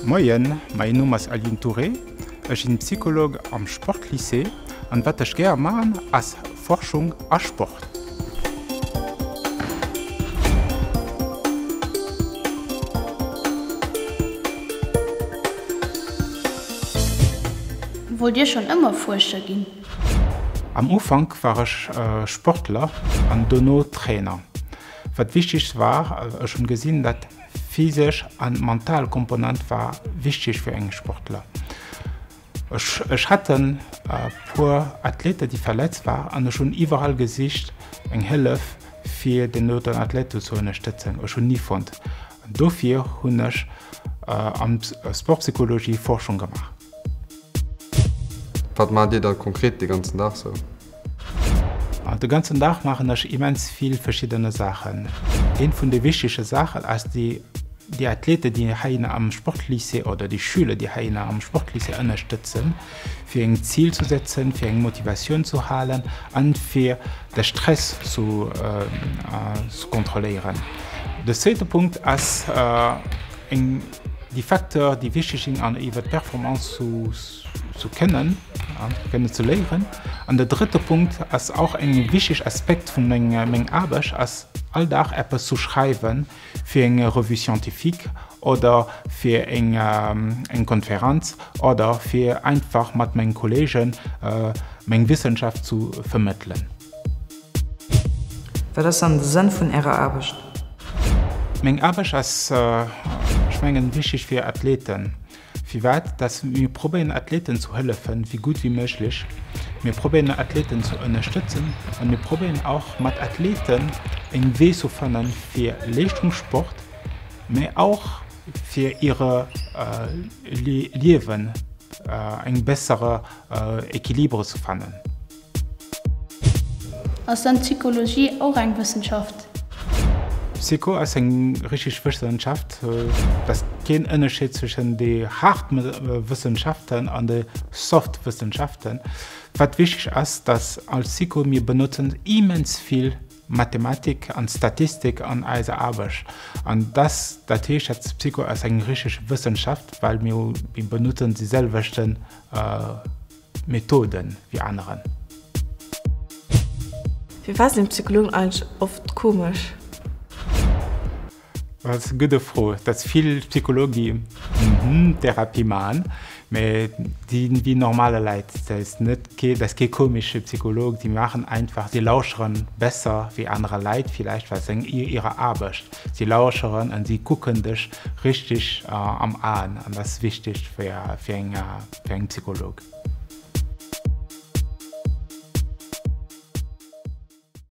Moien, mäin Numm ass Aline Touré, ech sinn Psycholog am Sportlycée an wat ech gär man ass Forschung a Sport. Wollt Dir schonn ëmmer Fuerscher ginn? Am Ufank war ech Sportler an dono Trainer. Wat wichteg war, ech hunn gesinn dat physesch an mental Komponent war wichteg fir eng Sportler. Ech ech hat en puer Athlete déi verletzt war an ech hunn iwwerall gesicht eng Hëllef fir den doten Athlete zu ënnerstëtzen. Ech hunn ni fonnt. Dofir hunn ech am Sportpsychologie Forschung gemaach. Wat maacht Dir da konkret de ganzen Dag sou? De ganzen Dag maachen ech immens vill verschiddene Saachen. Eent vun de wichtege Saachen ass déi déi Athlete déi heihinner am Sportlycée oder déi Schüler déi heihinner am Sportlycée ënnerstëtzen, fir eng Zil zu setzen, fir eng Motivatioun zu halen an fir de Stress zu kontrolléieren. De zweete Punkt ass eng déi Facteur déi wichteg sinn an iwwer d'Performance zu zu kënnen kënnen ze léieren. An de drëtte Punkt ass och eng wichteg Aspekt vun meng meng Aarbecht ass all Dag eppes zu schreiwen fir eng Revue scientifique oder fir eng eng Konferenz oder fir einfach mat meng Kollegen meng Wissenschaft zu vermëttelen. Wat ass dann de Sënn vun Ärer Aarbecht? Meng Aarbecht ass, ech mengen, wichteg fir Athleten. Firwat? Dass mir probéieren Athleten zu hëllefen, wéi gutt wéi méiglech. Mir probéieren Athleten zu ënnerstëtzen an mir probéieren och mat Athleten eng Wee zu fannen fir Leeschtungssport, mä och fir hire Liewen eng bessere Equilibre zu fannen. Ass dann d'Psychologie och eng Wëssenschaft? Psycho ass eng richteg Wëssenschaft. Et ass keen Ënnerscheed zwëschen de hard Wëssenschaften an de soft Wëssenschaften. Wat wichteg ass, dass als Psycho mir benotzen immens vill Mathematik an Statistik an eiser Aarbecht. An dass, dat heescht, dass Psycho ass eng richteg Wëssenschaft, well mir benotzen déi selwechten Methoden wéi aneren. Firwat sinn Psychologen eigentlech oft komesch? Dat ass eng gudde Fro. Et ass vill Psychologie Therapie maachen, mä déi sinn wéi normale Leit. Dat ass net kee, dat ass kee komesche Psycholog. Déi maachen einfach, si lauscheren besser wéi anere Leit villäicht, well se hirer Aarbecht. Si lauscheren an si kucken dech richteg am Aen an dat ass wichteg fir eng. Fir eng Psycholog.